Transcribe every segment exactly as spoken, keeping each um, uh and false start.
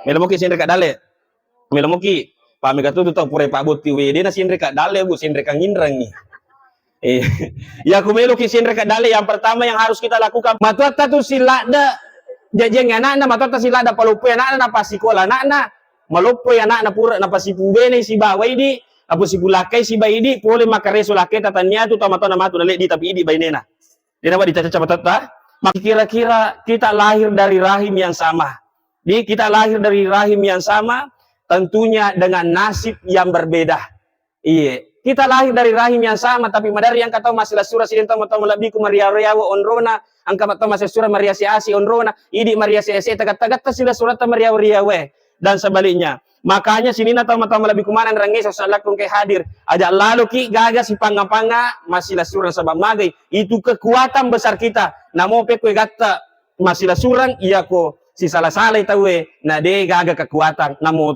Melo moki sinre ka dalle. Melo moki. Pa mega tu tau pura pa botti we, de na sinre ka dalle, Bu, sinre ka nginrengi. Eh, ya ku melo ki sinre ka dalle, yang pertama yang harus kita lakukan, matuatta tu siladda jajeng anakna, matuatta siladda paloppoi anakna, na pasikola anakna, maloppoi anakna pura, na pasipubene sibawa idi, apa sipulakai siba idi, pole makareso laketa tania tu tau matona matu na leddi tapi idi bainena. Dena wa dicaca matotta. Maka kira-kira kita lahir dari rahim yang sama. Di kita lahir dari rahim yang sama, tentunya dengan nasib yang berbeda. Iye, kita lahir dari rahim yang sama, tapi maderri engka tau masila sura sidin tau, tau malebbiku mariawa-riawa onrona, engka tau masila sura mariase-ase onrona, idi mariase-ase tagatta-gatta sila suratta mariawa-riawa. Dan sebaliknya. Makanya sininna tau, tau malebbiku maneng rangnge sosok lakkung ke hadir. Aja laloki gaga sipanga-panga masila sura sabab magai. Itu kekuatan besar kita. Namo pekko gatta masila surang, iyako sisala-salai tauwe, na de gaga kekuatan, namo.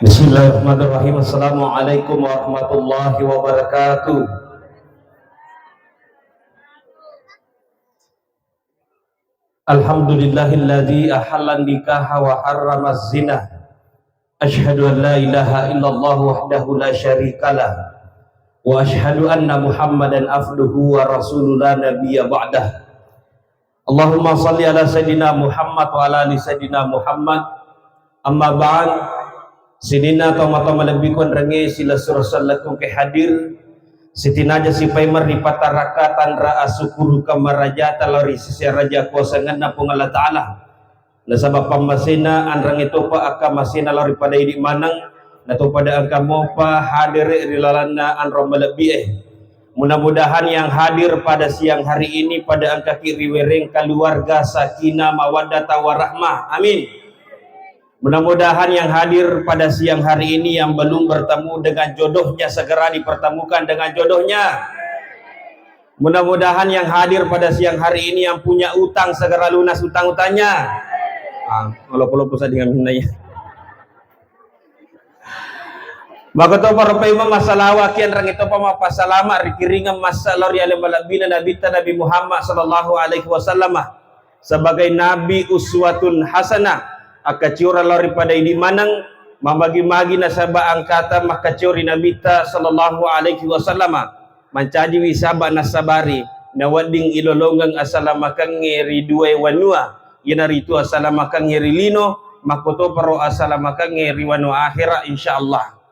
Bismillahirrahmanirrahim. Assalamualaikum warahmatullahi wabarakatuh. Alhamdulillahilladzi ahallan nikaha wa harramaz zina. Asyhadu an la ilaha illallah wahdahu la syarikalah. Wa asyhadu anna Muhammadan abduhu wa rasuluh la nabiyya ba'dah. Allahumma salli ala Sayyidina Muhammad wa ala ali Sayyidina Muhammad. Amma ba'd, sininna tau matoa malebbiku enrengnge silessureng sellekku ke hadir, sitinaja sipaimeng ri patarakka tanra asukkurukeng marajata lao ri sese raja kuasangenna Puang Allah Ta'ala. Nasaba pammasena anrengnge topa akkamasena lao ri pada idi maneng, natopada engka mopa hadere ri lalenna anro malebbi e. Mudah-mudahan yang hadir pada siang hari ini pada engkaki riwereng keluarga sakinah mawaddah warahmah. Amin. Mudah-mudahan yang hadir pada siang hari ini yang belum bertemu dengan jodohnya segera dipertemukan dengan jodohnya. Mudah-mudahan yang hadir pada siang hari ini yang punya utang segera lunas utang-utangnya. Ah, walaupun saja dengan minta ya. Makkotoparo paimeng massalawa kianrang itopa mappasalama rikiringeng massa lao ri ale malebbina Nabitta Nabi Muhammad sallallahu alaihi wasallama sebagai nabi uswatun hasanah, akkaciorang lao ri pada idi maneng, mamagi-magi nasaba angkata makkaciori Nabitta sallallahu alaihi wasallama. Mancajiwi saba nassabari, nawedding ilolongeng asalamakengnge ri duae wanua, iyanaritu asalamakengnge ri lino, makkotoparo asalamakengnge ri wanua akhera, insyaallah.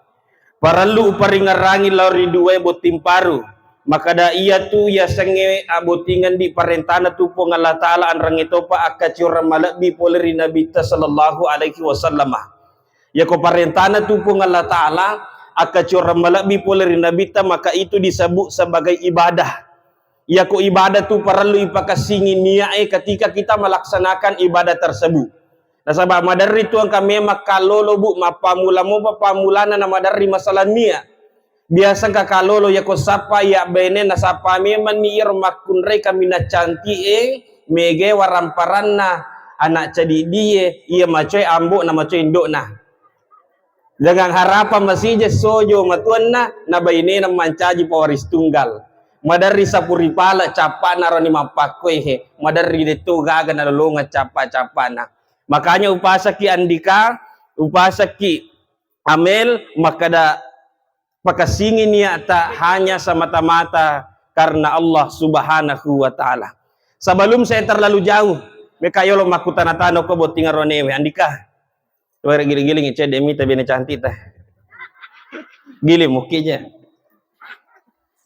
Parellu uparingerangi lao ri duae botting paru, makkada iyatu yasengnge abottingeng di parentana tu Puang Allah Ta'ala anrengnge topa akkaciorang malebbi pole ri Nabitta sallallahu alaihi wasallama. Yako parentana tu Puang Allah Ta'ala, akkaciorang malebbi pole ri Nabitta, maka itu disebut sebagai ibadah. Yako ibadah tu parellu ipakassingi niat e ketika kita melaksanakan ibadah tersebut. Nasaba maderri tu engka memang kallolo, Bu, mappammula mopa pammulana na maderri masalah niat. Biasa engka kallolo yako sappa iya baine nasappa memanni iyaro makkunrai kaminang cantik e, mega waramparanna anak cadiddie, iya macoe ambo'na macoe indo'na. Dengan harapan masija sojo matuanna na bainena mancaji pawaris tunggal. Maderri sapuri pale cappa'na roni mappakkoe he, maderri detto gaga nalolongeng cappa-cappa'na. Makanya upasaki Andika, upasaki Amel makkada pakassingi niatta hanya semata-mata karena Allah Subhanahu wa Ta'ala. Sebelum saya terlalu jauh, meka yolo makkutana-tana ko botting aronewe, Andika. Were giling-giling cedde mita bene cantik ta. Giling mukki je.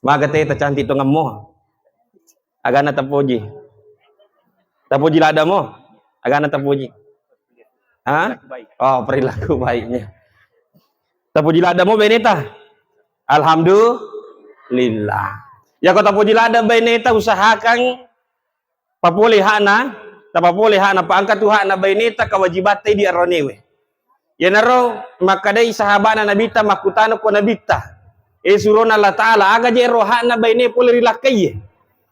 Maga teta cantik tongemmu. Agana tapoji. Tapoji ladda mo. Agana tapoji. Ha? Oh, perilaku baiknya. Tapoji ladda mo beneta. Alhamdulillah. Ya ko tapoji ladda beneta usahakan papole hakna, tapapole hakna, pa engka tu hakna baineta kewajibatta di aronewe. Iyanaro makkedai sahabana Nabitta makkutana ko Nabitta, "E surona Allah Ta'ala, aga je ero hakna baine pole ri lakkaiye?"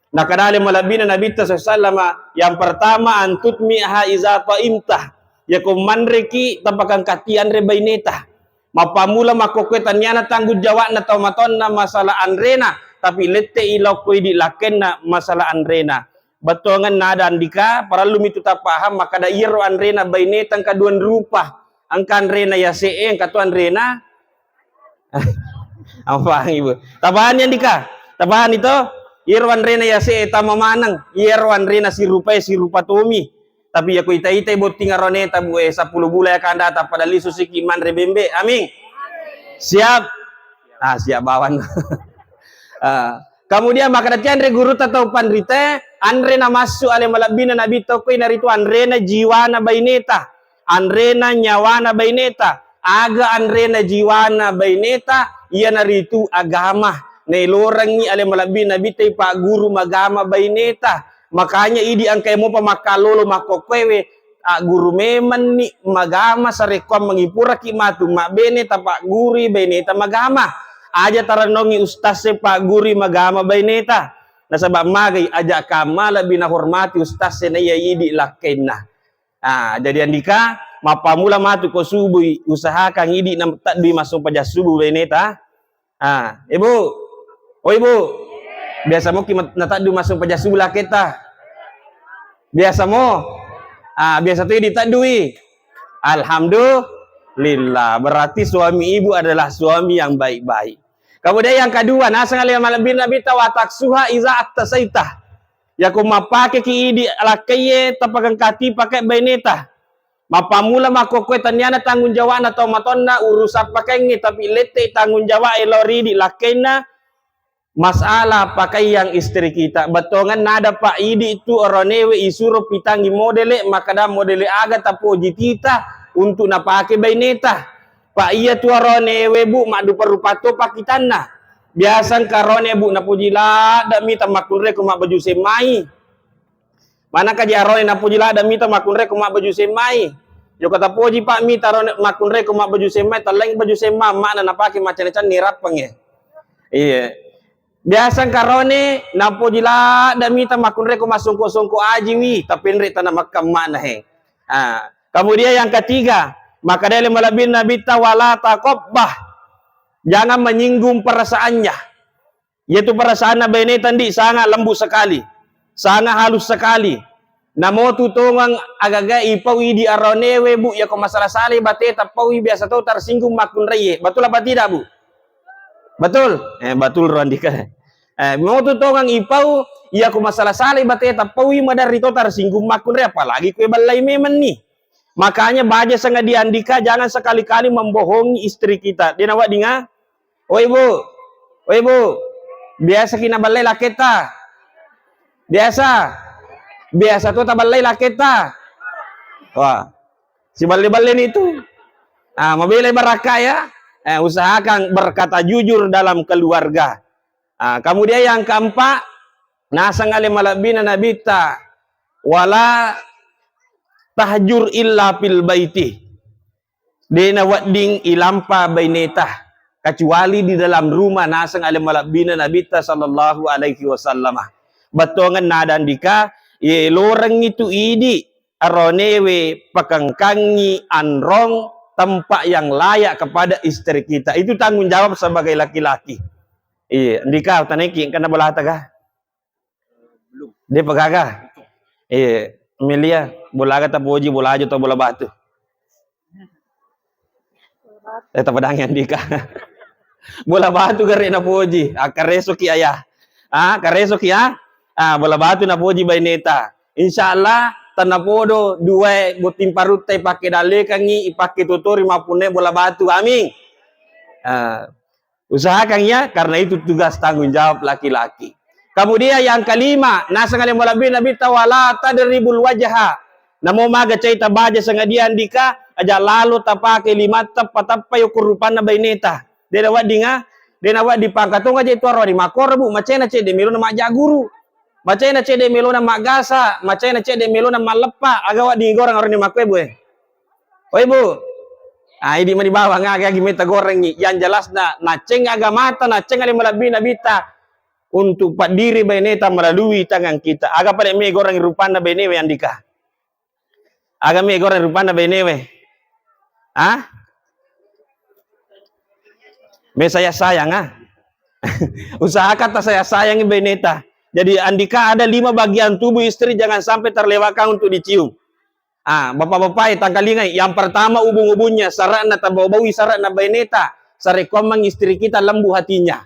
Nakkeda ale malebbina Nabitta sallallahu alaihi wasallam, "Yang pertama antut mi'ha iza ta'imta." Yako manreki tapakangkati anre baineta. Mappammula makkokkoe tanniana tanggung jawabna tau matonna masalah anrena, tapi lette'i lokko idi lakkenna masalah anrena. Bettuangenna ada Andika, parellu mitu tapaham, makkada iyaro anrena baineta engka duang rupa. Engka anrena yase'e, engka to anrena Ampang, Ibu. Tabani Andika? Tabani to? Iyaro anrena yase'e tama maneng. Iyaro anrena sirupae sirupa tomi. Tapi yako ita-itai botting aroneta, Bu, eh, sepuluh bulan ya kanda, pada lisu siki manre bembe. Amin. Siap? Ah, siap bawang. Ah. Kemudian makkada tianre gurutta tau panrita, anre namassu ale malebbina Nabitta okko inaritu anrena jiwana baineta. Anrena nyawana baineta. Aga anrena jiwana baineta, iyanaritu agama. Nailorengngi ale malebbi Nabitta ipagguru magama baineta. Makanya idi engkai mopa makkalolo makkokkoewe, agguru memenni magama sarekkoang mangipuraki matu mabbene tapaggurui baineta magama. Aja tarennongi ustaz e paggurui magama baineta. Nasaba magai aja kamma lebbi nahormati ustaz e naiya idi lakkainna. Ah, jadi Andika, mappammula matu ko subui, usahakan idi na teddui massumpajang subuh baineta. Ah, Ibu. Oh, Ibu. Biasa moki mat-, nateddu massumpajang subuh laketa? Biasa mo? Ah, biasa tu idi teddui. Alhamdulillah. Berarti suami Ibu adalah suami yang baik-baik. Kemudian yang kedua, naseng ale malebbi Nabitta, wataksuha iza aktasaita. Yako mappakeki idi lakkaiye tapakengkati pake baineta. Mappammula makkokkoe tenniana tanggung jawabna tau matonna urusan pakengnge, tapi lette tanggung jawab e lao ri idi lakkainna masalah pakaian istri kita. Bettuangenna ada, Pak, idi tu oronewe isuro pitangi modele, makkada modele aga tapoji tita untuk napake baineta. Pak, iya tu oronewe, Bu, maddupa-rupa to pakitanna. Biasa engka rone, Bu, napoji ladde mita makkunrai ko mabbaju semmai. Manakkaji arone napoji ladde mita makkunrai ko mabbaju semmai. Joko tapoji, Pak, mita rone makkunrai ko mabbaju semmai, telleng baju semma, makna napake macane-cane rappangnge. Iya. Biasa engka rone napoji ladde mita makkunrai ko massongko-songko ajiwi, tapenre tana makka makna he. Ah, kemudian yang ketiga, makkada ale malebbi Nabitta, wala taqabbah. Jangan menyinggung perasaannya. Iyatu perasaanna baineta ndi sangat lembut sekali, sangat halus sekali. Namotu tongeng agaga ipau idi aronewe, Bu, yako masala-salai bateta paui biasa to tersinggung makkunraiye. Betul apa tidak, Bu? Betul? Eh, betul ro Andika. Eh, motu tongeng ipau, yako masala-salai bateta paui maderri to tersinggung makkunrai, apalagi kue ballai memenni. Makanya baja sengadia Andika, jangan sekali-kali membohongi istri kita. Dia nawaddinga? Oh, Ibu. Oh, Ibu. Biasa ki naballai laketta? Biasa? Biasa to taballai laketta? Wah. Siballe-balle ni tu. Ah, mabelai barakka ya. Eh, usahakan berkata jujur dalam keluarga. Ah, kemudian yang keempat, naseng ale malebbina Nabitta, wala tahjur illa fil baiti. De nawedding ilampa baineta kecuali di dalam rumah, naseng ale malebbina Nabitta sallallahu alaihi wasallam. Bettuangenna ada Andika, ye lorengngi tu idi aronewe pakengkangngi anrong tempat yang layak kepada istri kita. Itu tanggung jawab sebagai laki-laki. Iya, Andika, tanaiki engka na bolata ga? De pagaga. Iya, Melia, bola aga tapoji, bola ajo atau bola batu? Eh, tapadangi Andika. Bola batu gare napoji. Ah, karesoki ayah. Ah, karesoki ya. Ah, bola batu napoji baineta. Insya Allah, tanapodo duae botting parutta ipake dallekangngi, ipake totori mappunnae bola batu. Amin. Ah, usahakan ya, karena itu tugas tanggung jawab laki-laki. Kemudian yang kelima, naseng ale malebbi Nabitta, wala tadribul wajha. Namo maga caita baja sengadia Andika, aja lalo tapake limatta patappai okko rupanna baineta. De naweddinga, de nawedding pangkatonga je tuaro di makkoro, Bu, macena cedde melona majjaguru. Macena cedde melona maggasa, macena cedde melona malleppa, aga wedding goreng aroni makkoe, Bu, eh. Oi, Bu. Ah, idi mani bawang aga agi meta gorengngi. Yang jelasna, naceng agamata, naceng ale malebbi Nabitta untuk paddiri baineta melalui tangan kita. Aga pada me goreng rupanna bainewe Andika? Aga me goreng rupanna bainewe? Ah? Me saya sayang, ah? Usahakan ta saya sayangi baineta. Jadi, andika ada lima bagian tubuh istri, jangan sampai terlewatkan untuk dicium. Ah, bapak-bapak, eh, tangkalingai. Yang pertama, ubung-ubungnya, sara'na tabau-baui, sara'na baineta, sarekkuammeng istri kita lembu hatinya.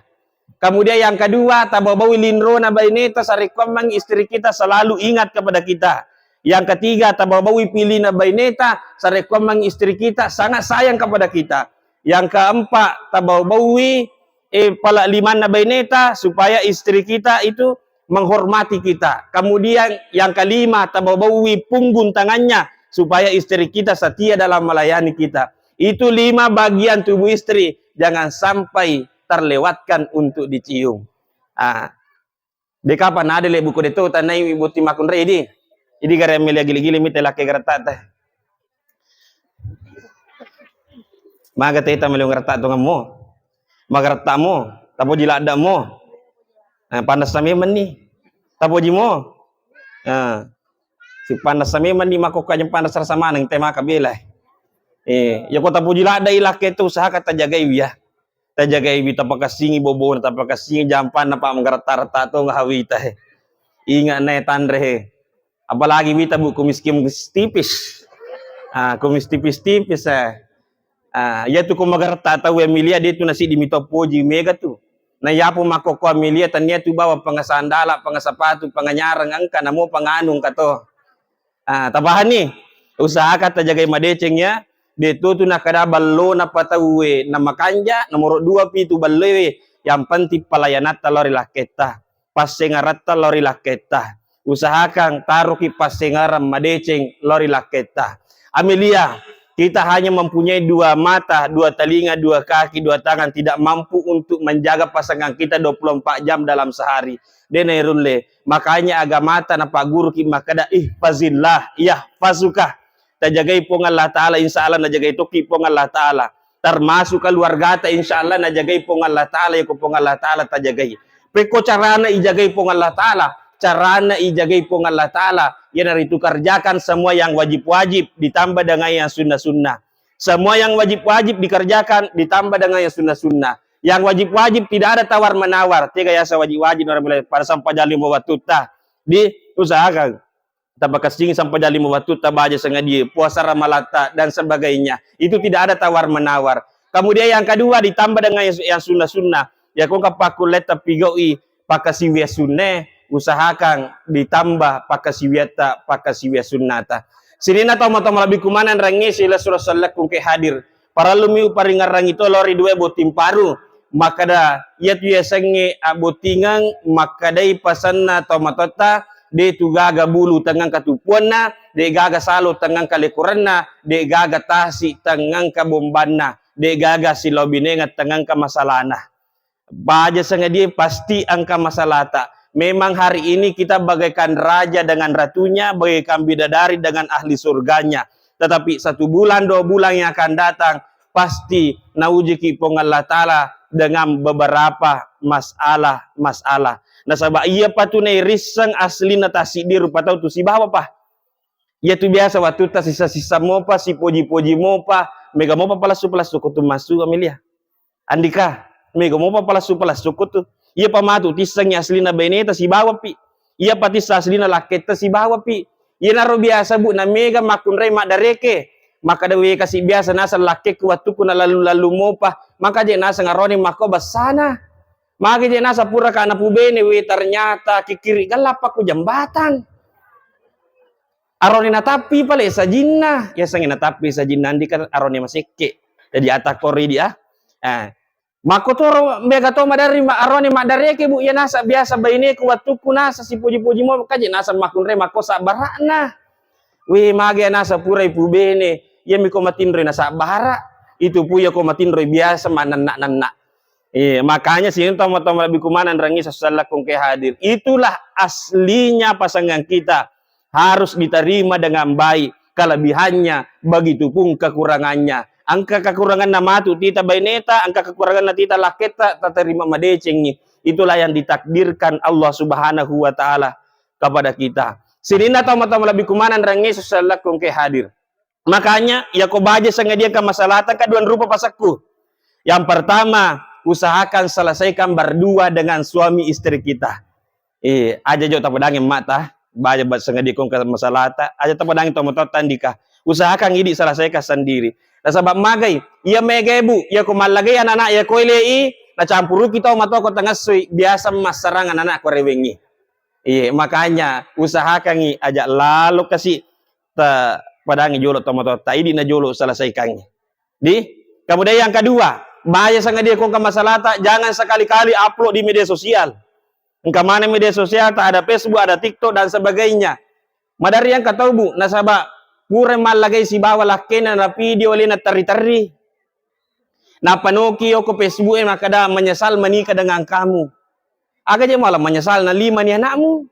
Kemudian yang kedua, tabau-baui linrona baineta, sarekkuammeng istri kita selalu ingat kepada kita. Yang ketiga, tabau-baui pilina baineta, sarekkuammeng istri kita sangat sayang kepada kita. Yang keempat, tabau-baui, eh, pala limanna baineta, supaya istri kita itu menghormati kita. Kemudian yang kelima, tabau-baui punggung tangannya, supaya istri kita setia dalam melayani kita. Itu lima bagian tubuh istri, jangan sampai terlewatkan untuk dicium. Ah, de kapan ada le buku de tu tanai botting makkunrai di. Jadi gare meli gili-gili mite lakke garetta teh. Maga teta meli garetta tu ngammo. Magaretta mo, tapoji ladda mo. Eh, panassa memang ni. Tapoji mo. Eh, si panassa memang ni makkokko aja panassa rasa maneng te maka bela. Eh, ya ko tapoji ladda i lakke tu usahakan tajagai wi ya. Tajagai wi, tapakassingi bobona, tapakassingi jampanna, pa magaretta-retta to ngaha wita he. Ingat nae tanre he. Apalagi wita bu kumis-kumis tipis. Ah, kumis tipis-tipis eh. Ah, iya tu ko magaretta tau ya milia de tu nasiddi mito poji mega tu. Na yapo makkokko milia tania tu bawa pengasandala, pengasapatu, penganyareng engka namo penganu engka to. Ah, tapahanni? Usahakan tajagai madeceng ya. De tu tu nakada ballona patauwe na makanja, nomoro dua pi tu balloewe. Yang penting pelayanatta lao ri lakketta. Passengaratta lao ri lakketta. Usahakan taroki passengarang madeceng lao ri lakketta. Amelia, kita hanya mempunyai dua mata, dua telinga, dua kaki, dua tangan, tidak mampu untuk menjaga pasangan kita dua puluh empat jam dalam sehari. De nairulle. Makanya agamata napagguruki makkada, "Ihfazillah yahfazuka." Tajagai Puang Allah Ta'ala, insya Allah najagai tokki Puang Allah Ta'ala. Termasuk keluargata, insya Allah najagai Puang Allah Ta'ala, yako Puang Allah Ta'ala tajagai. Pekko carana ijagai Puang Allah Ta'ala, carana ijagai Puang Allah Ta'ala, iyanaritu kerjakan semua yang wajib-wajib ditambah dengan yang sunnah-sunnah. Semua yang wajib-wajib dikerjakan ditambah dengan yang sunnah-sunnah. Yang wajib-wajib tidak ada tawar-menawar. Tega yasa wajib-wajib orang mulai pada sampajang lima wattutta. Diusahakan. Tapakassingi sampajang lima wattutta, baja sangadie, puasa ramalatta, dan sebagainya. Itu tidak ada tawar-menawar. Kemudian yang kedua ditambah dengan yang, yang sunnah-sunnah. Ya, ko kapakkulle tapigau'i pakasiwia sunne, usahakan ditambah pakasiwiatta, pakasiwia sunnata. Sininna tau matoa malebbi kumaneng rangnge sila sura sallakkung ke hadir. Parellumi uparingerrangi to lao ri dua botting paru. Makkada, iyatu yasengnge abbottingeng, makkadai pasenna tau matoatta, de tu gaga bulu tengngangka tupuanna, de gaga salo tengngangka lekurenna, de gaga tasi tengngangka bombanna, de gaga silaobinengeng tengngangka masalana. Baja sangadie pasti engka masalata. Memang hari ini kita bagaikan raja dengan ratunya, bagaikan bidadari dengan ahli surganya. Tetapi satu bulan, dua bulan yang akan datang, pasti naujiki Puang Allah Ta'ala dengan beberapa masalah-masalah. Nasaba iyapa tu nairisseng aslina tassiddi rupa tau tu sibawa pa. Iyatu biasa wattutta sisa-sisa mopa, sipoji-poji mopa, mega mopa palassu-palassu ko tu massu, Amelia. Andika, mega mopa palassu-palassu ko tu. Iyapa matu tissengngi aslina baineta sibawapi. Iyapa tissa aslina lakketta sibawapi. Iyanaro biasa, Bu, na mega makkunrai maddareke. Makkada, "We, kasi biasa naseng lakkekku wattukku nalallu-lallu mopa. Maka je naseng aroni makko bessana. Magi je naseng pura kana pubene, we, ternyata kikiri gallappa ku jembatan." Aroni natappi pale sajinna, yasengnge natappi sajinna, Andika, aroni masekke. Jadi atakko ridi, ah. Eh, Makkotoro mega to maderri ma-, aroni maddareke, Bu, iya naseng biasa baineku wattukku naseng sipoji-poji mo, kaje naseng makkunrai makko sabbara'na. We, mage naseng purai pubene, iyami ko matinroi nasabbara, itu pu iya ko matinroi biasa manenna-nenna. Eh, makanya sini tau-tau malebbi kumaneng rangi sassallakkong ke hadir. Itulah aslinya pasangan kita. Harus diterima dengan baik kelebihannya, begitu pun kekurangannya. Engka kekuranganna matu tita baineta, engka kekuranganna tita lakketta, taterima madecengi. Itulah yang ditakdirkan Allah Subhanahu wa Ta'ala kepada kita. Sininna tau-tau malebbi kumaneng rangi sassallakkong ke hadir. Makanya, yako baja sangadiaka masalata, engka dua rupa pasekku. Yang pertama, usahakan selesaikan berdua dengan suami istri kita. Eh, aja jo tapadangi mata, baja ba sengaja kongka masalata, aja tapadangi tomatoatta andika. Usahakan idi selesaikan sendiri. Nasaba magai, iya mega, Bu, iya ko mallagai anak-anak iya ko elei, nacampuruki tau matoa ko tengessui, biasa massarang anak-anak ko rewengi. Iya, makanya usahakangi aja lalo kasi ta padangi jolo tomatoatta, idi na jolo selesaikangi. Di, kemudian yang kedua, bahaya sangat dia kongka masalata, jangan sekali-kali upload di media sosial. Engka mana media sosial, tak ada Facebook, ada TikTok dan sebagainya. Madari yang katau, Bu, nasaba pura mallagai sibawa lakkena na video lena terri-terri. Napanoki yoko Facebook e makkada menyesal menikah dengan kamu. Aga je malah menyesal na lima ni anakmu.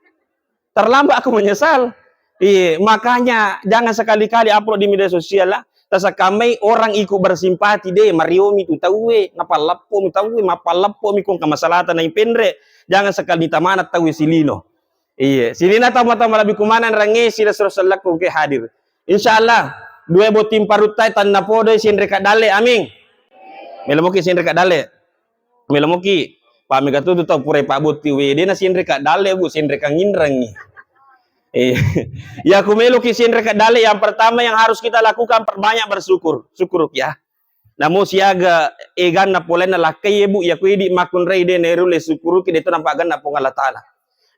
Terlambat aku menyesal. Iya, makanya jangan sekali-kali upload di media sosial lah. Tasakamai orang ikut bersimpati deh, mariomi tu tauwe, napalleppo mi tauwe, mapalleppo mi kongka masalata na ipenre. Jangan sekali tamana tauwe silino. Iya, silina tau mata malebbi kumanang rangnge sila sura sellekku ke hadir. Insyaallah, dua botting paruttai tanna podoi sinre kaddalle. Amin. Melo moki sinre kaddalle. Melo moki. Pamega tu tau pura pabotti we, dena sinre kaddalle, Bu, sinre kanginrangi. Eh, ya ku meloki sinre kaddalle, yang pertama yang harus kita lakukan, perbanyak bersyukur. Syukur ya. Namo siaga eganna polenna lakkai, Bu, ya ku idi makkunrai de nerulle syukuruki de to nampak ganna Puang Allah Taala.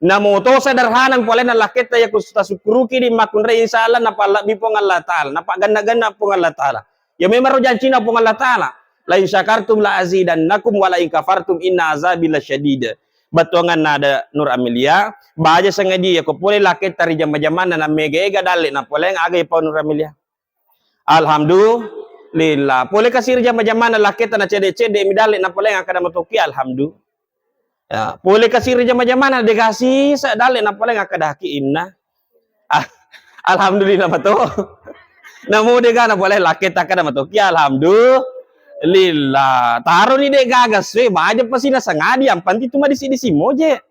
Namo to sederhana polenna lakketta ya ku tasukkuruki di makkunrai, insya Allah napallebbi Puang Allah Taala, napagganna-ganna Puang Allah Taala. Ya memang ro jancina Puang Allah Taala. La in syakartum la azidannakum wa la in kafartum inna azabi lasyadid. Bettuanganna ada Nur Amelia, baja sangadi ya ko pole lakketta ri jama-jamanna na mega-ega dalle na poleng aga ya pau Nur Amelia. Alhamdulillah. Pole kasi ri jama-jamanna lakketta na cedde-cedde mi dalle na poleng akkada matoki alhamdulillah. Ya, pole kasi ri jama-jamanna dega sisa dalle na poleng akkadaki inna. Ah, alhamdulillah mato. Namo dega na poleng lakketta akkada matoki alhamdulillah. Taroni dega gaga sue baja pasi na sangadi, yang penting tu madisi-disi moje.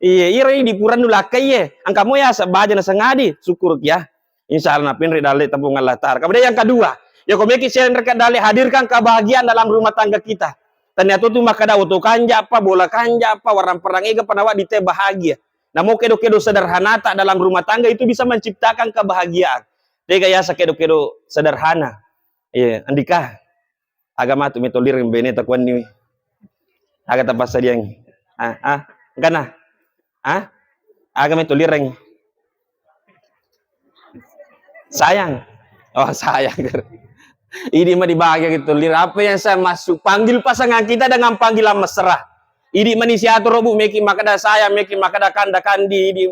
Iya, ira di purannu lakkai ye. Engka mo ya baja na sangadi, syukurki ya. Insya Allah napinri dalle tepung Allah Taala. Kemudian yang kedua, ya ko meki senre dalle, hadirkan kebahagiaan dalam rumah tangga kita. Ternyata tu makkada oto kanja apa, bola kanja apa, warang perang ega panawa di te bahagia. Namo kedo-kedo sederhanata dalam rumah tangga itu bisa menciptakan kebahagiaan. Tega yasa kedo-kedo sederhana. Iya, andika. Aga matu metolireng beneta kuanni. Aga tapassadiangi. Ah, ah, engkana. Ah? Aga metolireng. Sayang. Oh, sayang. Idi ma dibagi gitu. Lir apa yang saya masuk? Panggil pasangan kita dengan panggilan mesra. Idi mani siatoro, Bu, meki makkada sayang, meki makkada kanda kandi, idi,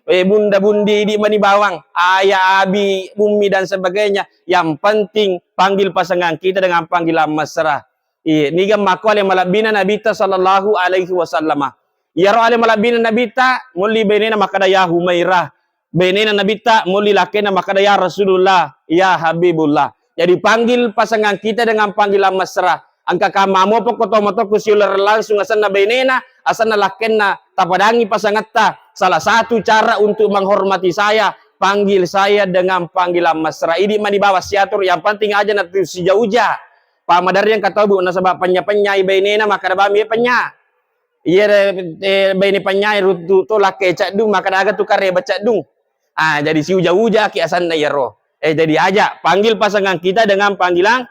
eh, bunda bundi, idi mani bawang, ayah, abi, ummi dan sebagainya. Yang penting panggil pasangan kita dengan panggilan mesra. Iya, niga makko ale malebbina Nabitta sallallahu alaihi wasallama. Iyaro ale malebbina Nabitta, mulli benena makkada ya Humairah. Benena Nabitta, mulli lakkena makkada ya Rasulullah, ya Habibullah. Jadi panggil pasangan kita dengan panggilan mesra. Engka kamamo pokko to matokku siulereng langsung asenna benena, asenna lakkenna, tapadangi pasangetta. Salah satu cara untuk menghormati saya, panggil saya dengan panggilan mesra. Idi mani bawa siatur, yang penting aja na tu sijauja. Pamadarri engka tau, Bu, nasaba penya-penyai bainena, makkada bami, "Eh, penya." Iya, eh, baine penyai ruttu to lakke caddung, makkada aga tu kareba caddung. Ah, jadi siuja-ujaki asanna iyaro. Eh, jadi aja panggil pasangan kita dengan panggilan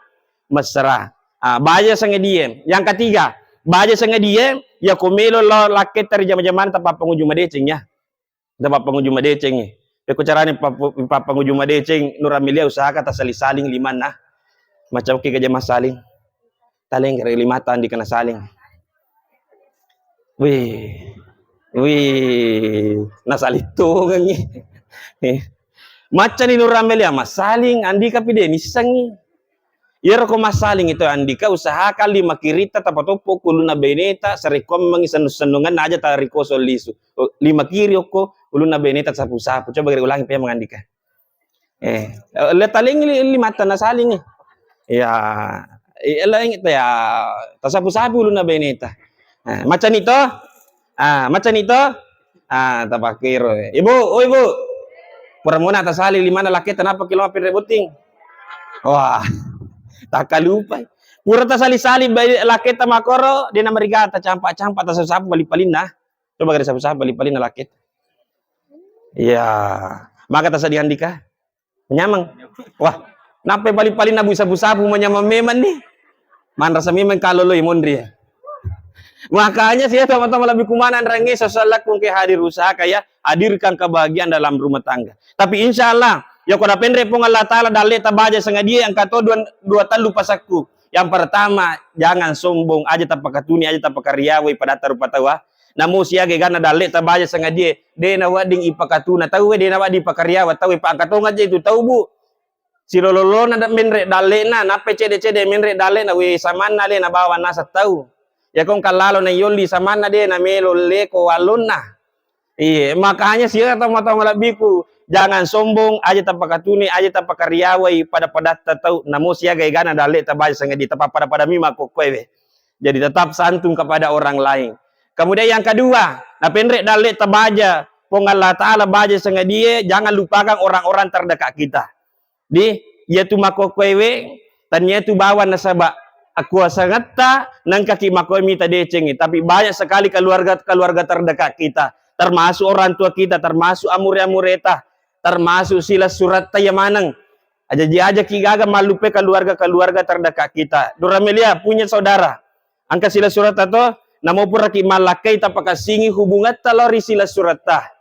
mesra. Ah, baja sangedie. Yang ketiga, baja sangedie, ya ko melo lo lakketta ri jama-jamana tappa panguju madeceng ya. Tapappanguju madecengngi. Pekko carani pappu-, pappanguju madeceng, Nur Amelia, usahakan tasali-saling limanna. Macam ki gaja massaling. Talenggere limata andika nasaling. Wih. Wih, nasalittungengngi. Eh. Maccani Nur Amelia massaling, andika pi de nissengngi. Iyaro ko massaling itu andika, usahakan lima kiritta tapatoppo ku ulunna baineta, sarekkoammengngi sennu-sennungenna aja tarikoso lisu. Oh, lima kiri okko ulunna baineta sapu-sapu. Coba gere ulangi pemeng andika. Eh, le talengi li-, limatta nasalingi. Ya, eh, laing itu ya, tasapu-sapu ulunna baineta. Nah, macani to? Ah, macani to? Ah, tapakkiro. Ibu, oh Ibu. Pura mona tasali limanna lakketa, napa ki lo pinre botting? Wah, takkalupai. Pura tasali-sali bai-, lakketa makoro, de namarigata campa-campa tasapu-sapu pali-palinna. Coba gare sapu-sapu, pali-pali na lakket. Iya. Maka tasaddi andika. Manyameng. Wah, nappai pali-pali na bu sapu-sapu manyameng memang ni. Manrasa memang kaloloi monri. Makanya saya teman-teman lebih kumana rangi sesalakku ke hadir usaha kaya hadirkan kebahagiaan dalam rumah tangga. Tapi insya Allah, ya kalau penre Puang Allah Ta'ala dalle tabaja sengadia yang kata dua, dua tellu pasakku. Yang pertama, jangan sombong, aja tapakatuni, aja tapakariawai pada tarupa tawa. Namo siaga gana dalle tabaja sengadia, de na wedding ipakatuna tau, de na wedding ipakariawa tau, pa angka tonga je itu tau, Bu. Silololona da-, menre dallena, nappa cede-cede menre dallena, we samanna le nabawa naseng tau. Yakong kallalo na yolli samanna de na melo leko wallonna. Iye, makanya siaga tau-tau malebbiku, jangan sombong, aja tapakatuni, aja tapakariawai pada-padatta tau, namo siaga egana dalle tabaja sengadia, tapapada-pada mi makkokkoe we. Jadi tetap santun kepada orang lain. Kemudian yang kedua, napenre dalle tabaja Puang Allah Ta'ala baja sengadia, jangan lupakan orang-orang terdekat kita. Di, iyatu makkokkoewe, tania tu bawang nasaba akuasangetta nengkaki makkoe mita decengi. Tapi banyak sekali keluarga-keluarga terdekat kita, termasuk orang tua kita, termasuk amure-amureta, termasuk silessuretta iya maneng. Ajaji ajaki gaga mallupe keluarga-keluarga terdekat kita. Duramelia punya saudara, engka silessuretta to, namo puraki mallakkai tapakassingi hubungatta lao ri silessuretta.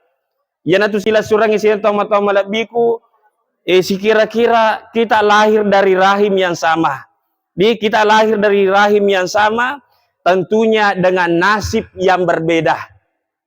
Iyanatu silessurengngi sining tomatoa malebbiku, eh, sikira-kira kita lahir dari rahim yang sama. Di, kita lahir dari rahim yang sama, tentunya dengan nasib yang berbeda.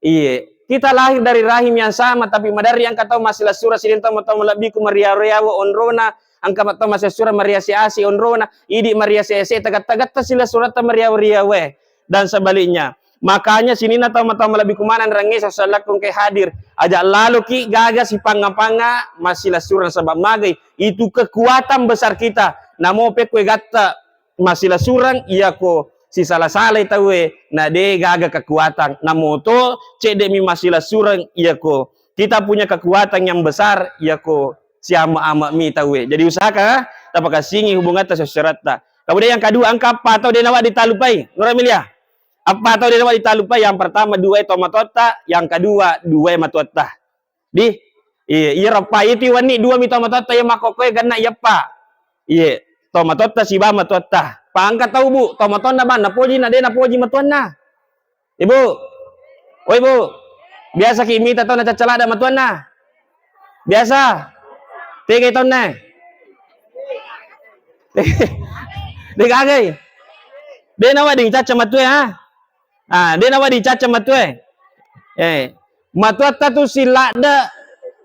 Iye, kita lahir dari rahim yang sama, tapi maderri engka tau massilessureng sining tomatoa malebbiku mariawa-riawa onrona, engka tau massilessureng mariase-ase onrona, idi mariase-ase tegetta-getta silessuretta mariawa-riawae, dan sebaliknya. Makanya sininna tomatoa malebbiku maneng rangnge sassalakku engkae hadir. Aja laloki gaga sipangnga-pangnga massilessureng, sebab magai itu kekuatan besar kita. Namo pekko gatta massilessureng, iyako sisala-salai tauwe, na de gaga kekuatan. Namoto cedde'mi massilessureng, iyako kita punya kekuatan yang besar, iyako siame-ame'mi tauwe. Jadi usahakan tapakassingi hubungatta sesseretta. Kemudian yang kedua, engka eppa tau de nawedding talupai. Nura Milia. Eppa tau de nawedding talupai. Yang pertama, duae tomatoatta, yang kedua, duae matuatta. Di, iya, iya reppa itu wenni dua mi tomatoatta iya makkokkoe genna iyeppa. Iya, tomatoatta siba matuatta. Pangka tau, Bu, tomatonna bang napoji na de napoji matuanna. Ibu. Oi, Bu. Biasa ki mita tau nacacca ladda matuanna? Biasa. Tega taunna? De gagai. De nawedding cacca matue, ha? Ah, de nawedding cacca matue. Eh, matuatta tu siladda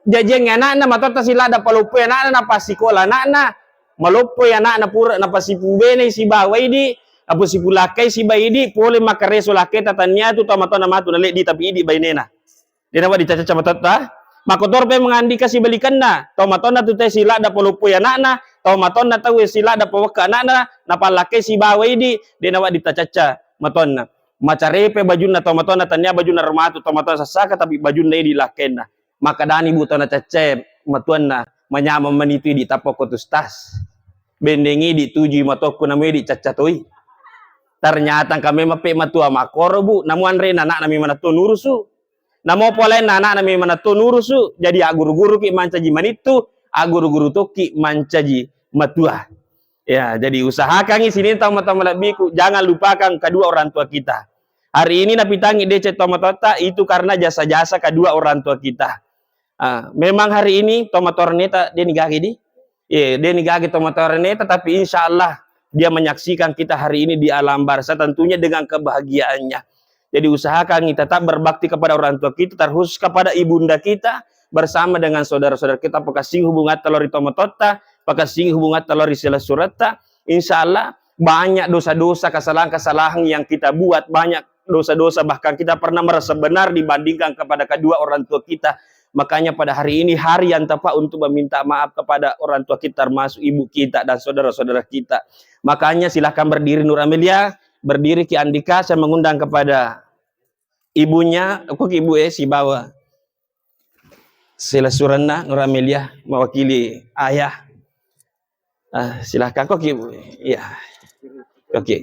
jajiangngi anakna, matuatta siladda paloppoi anakna, napassikola anakna, maloppoi anakna pura, napasipubenei sibawa idi, napasipulakkai siba idi, pole makkareso lakketa tania tu tomatoanna matu naleddi tapi idi bainena. De nawedding cacca matoatta. Makkotoro pe mangandika sibalikanna. Tomatoanna tu te siladda paloppoi anakna, tomatoanna tauwe siladda pawekka anakna, napallakkai sibawa idi, de nawedding tacacca matoanna. Macarepe bajunna tomatoanna tania bajunna romatu tomatoanna sassaka, tapi bajunna idi lakkainna. Makkadani Bu tau nacaccae matuanna, manyameng mani tu idi tappa ko tu stas. Bendengi idi tujui matokku namo idi cacca toi. Ternyata engka memang pe matua makkoro Bu, namo anrena anakna memang to nurusu. Namo pole anakna memang to nurusu, jadi agguru-guruki mancaji manittu, agguru-guru tokki mancaji matua. Ya, jadi usahakangi sining tomatoa malebbiku, jangan lupakan kedua orang tua kita. Hari ini napitangi deceng tomatoatta itu karena jasa-jasa kedua orang tua kita. Ah, memang hari ini tomatoa reneta de ni gage di, Iya, de ni gage tomatoa reneta, tapi insya Allah dia menyaksikan kita hari ini di alam barzah, tentunya dengan kebahagiaannya. Jadi usahakan kita tetap berbakti kepada orang tua kita, terkhusus kepada ibunda kita, bersama dengan saudara-saudara kita, pakassingi hubungatta lao ri tomatoatta, pakassingi hubungatta lao ri silessuretta. Insya Allah banyak dosa-dosa, kesalahan-kesalahan yang kita buat, banyak dosa-dosa, bahkan kita pernah merasa benar dibandingkan kepada kedua orang tua kita. Makanya pada hari ini hari yang tepat untuk meminta maaf kepada orang tua kita, termasuk ibu kita dan saudara-saudara kita. Makanya silahkan berdiri Nur Amelia, berdiri Ki Andika, saya mengundang kepada ibunya, kok ibu eh, sibawa silessurenna Nur Amelia mewakili ayah. Ah, silahkan kok Ki, iya. Oke.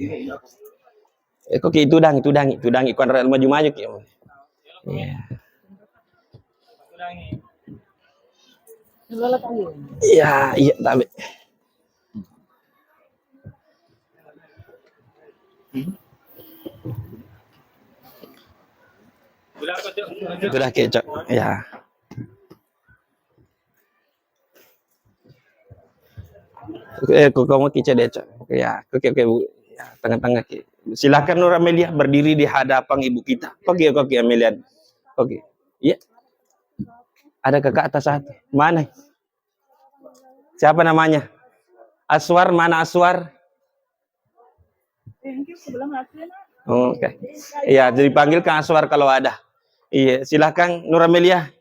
Eh, kok Ki, tudangi, tudangi, tudangi, kuanre maju-maju Ki. Iya. Iya, iya, tabe. Udah, Cok. Ya. Eh, kok kamu kicet deh, Cok. Oke, ya. Oke, oke, Bu. Ya, tengah-tengah, Ki. Silakan Nur Amelia berdiri di hadapan ibu kita. Oke, oke, Amelia. Oke. Iya. Ada kakak atas satu. Mana? Siapa namanya? Aswar, mana Aswar? Oke. Iya, dipanggil Kang Aswar kalau ada. Iya, silahkan Nur Amelia.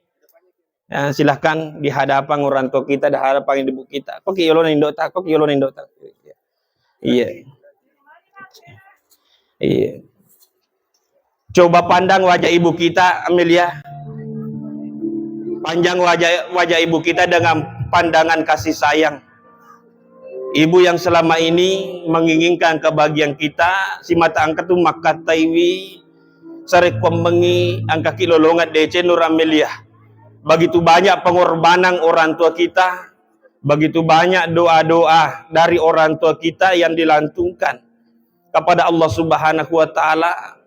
Ya, silahkan di hadapan orang tua kita, di hadapan ibu kita. Kok ki yolo nindo ta, kok ki yolo nindo ta. Iya. Iya. Coba pandang wajah ibu kita, Amelia. Panjang wajah, wajah ibu kita dengan pandangan kasih sayang. Ibu yang selama ini menginginkan kebahagiaan kita, simata engka tu makkataiwi, sarekkuammengngi engka ki lolongeng deceng Nur Amelia. Begitu banyak pengorbanan orang tua kita, begitu banyak doa-doa dari orang tua kita yang dilantunkan kepada Allah Subhanahu wa Ta'ala.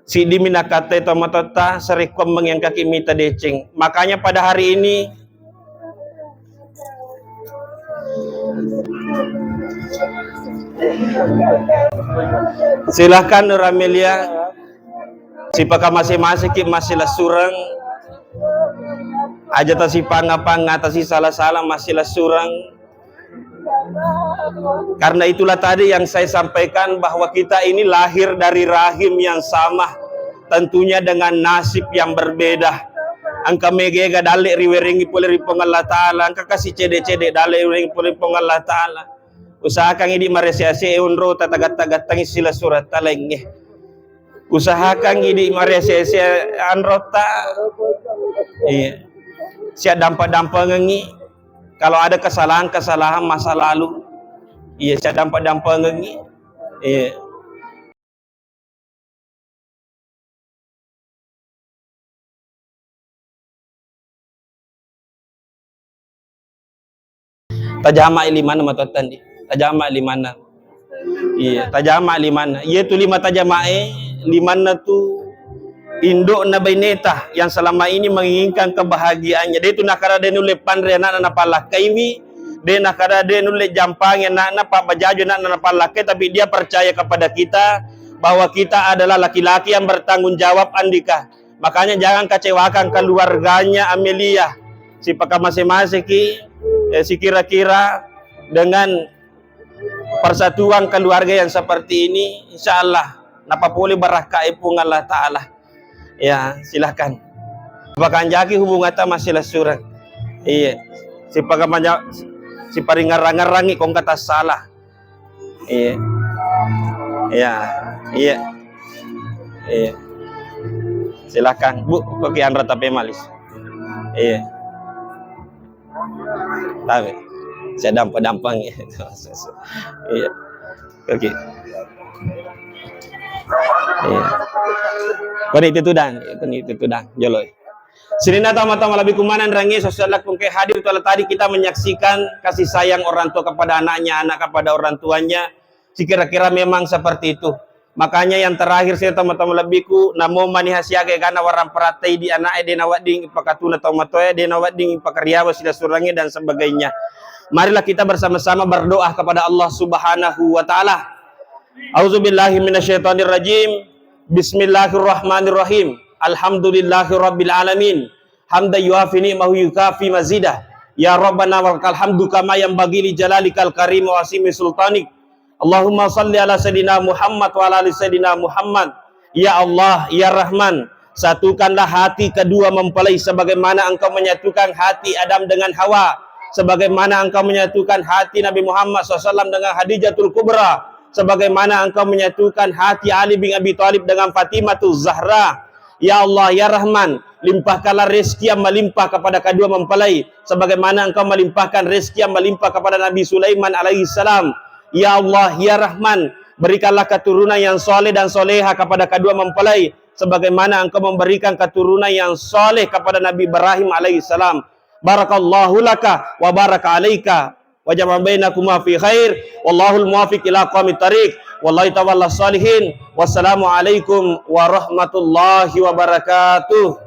Siddimi nakattai tomatoatta, sarekkuammengngi engka ki mita deceng. Makanya pada hari ini, silahkan Nur Amelia, sipaka masing-masing ki massilessureng, aja tasipanga-panga, tasisala-sala, massilessureng. Karena itulah tadi yang saya sampaikan bahwa kita ini lahir dari rahim yang sama, tentunya dengan nasib yang berbeda. Engka megega dalle riwerengi pole ri Puang Allah Ta'ala, engka kasi cede-cede dalle riwerengi pole ri Puang Allah Ta'ala. Usahakan idi marese-ese onro ta, tagatta-gattangi silessuretta laingnge. Usahakan idi marese-ese anrota. Iya. Siaddampa-, dampengengi. Kalau ada kesalahan-kesalahan masa lalu, iya, saya dampa-, dampengengi. Iya. Tajama limanna matoatta ndi. Tajama limanna. Iya, tajama limanna. Iya tu lima tajamae, limanna tu indo'na baineta yang selama ini menginginkan kebahagiaannya. De tu nakada de nulle panre anakna napallakkaiwi, de nakada de nulle jampangi anakna, pabbajaju anakna napallakkai, tapi dia percaya kepada kita bahwa kita adalah laki-laki yang bertanggung jawab, Andika. Makanya jangan kecewakan keluarganya Amelia. Sipaka mase-maseki, eh, sikira-kira dengan persatuan keluarga yang seperti ini, insya Allah napapole barakkae Puang Allah Ta'ala. Ya, silahkan. Pakanjaki hubungatta massilessureng. Iya. Sipaka manja-, siparingngerang-ngerangi kongka tassala. Iya. Iya. Iya. Iya. Silahkan, Bu, kok ki anra tape malis. Iya. Tabe. Saya dampang-dampang ya. Iya. Oke. Iya. Koni itu tudang, koni itu tudang, joloi. Sininna tau matoa malebbiku maneng rangi sosial lakkungke hadir tu tadi kita menyaksikan kasih sayang orang tua kepada anaknya, anak kepada orang tuanya. Sikira-kira memang seperti itu. Makanya yang terakhir saya tau matoa malebbiku, namo maniha siaga egana warang peratai di anaknya, de nawedding pakatuna tau matoa, de nawedding pakariawa silessurengnge dan sebagainya. Marilah kita bersama-sama berdoa kepada Allah Subhanahu wa Ta'ala. A'udzubillahi minasyaitonirrajim. Bismillahirrahmanirrahim. Alhamdulillahirabbil alamin. Hamdan yuafi ni'mahu yukafi mazidah. Ya Rabbana walakal hamdu kama yanbaghi li jalalikal karim wa asimi sultanik. Allahumma salli ala Sayyidina Muhammad wa ala ali Sayyidina Muhammad. Ya Allah, ya Rahman, satukanlah hati kedua mempelai sebagaimana Engkau menyatukan hati Adam dengan Hawa, sebagaimana Engkau menyatukan hati Nabi Muhammad sallallahu alaihi wasallam dengan Khadijatul Kubra, sebagaimana Engkau menyatukan hati Ali bin Abi Thalib dengan Fatimatu Zahra. Ya Allah, ya Rahman, limpahkanlah rezeki yang melimpah kepada kedua mempelai, sebagaimana Engkau melimpahkan rezeki yang melimpah kepada Nabi Sulaiman alaihissalam. Ya Allah, ya Rahman, berikanlah keturunan yang soleh dan soleha kepada kedua mempelai, sebagaimana engkau memberikan keturunan yang saleh kepada Nabi Ibrahim alaihissalam. Barakallahu laka wa baraka alaika wa jama'a bainakuma fi khair. Wallahul muwaffiq ila aqwamit thariq. Wallahu tawalla salihin. Wassalamualaikum warahmatullahi wabarakatuh.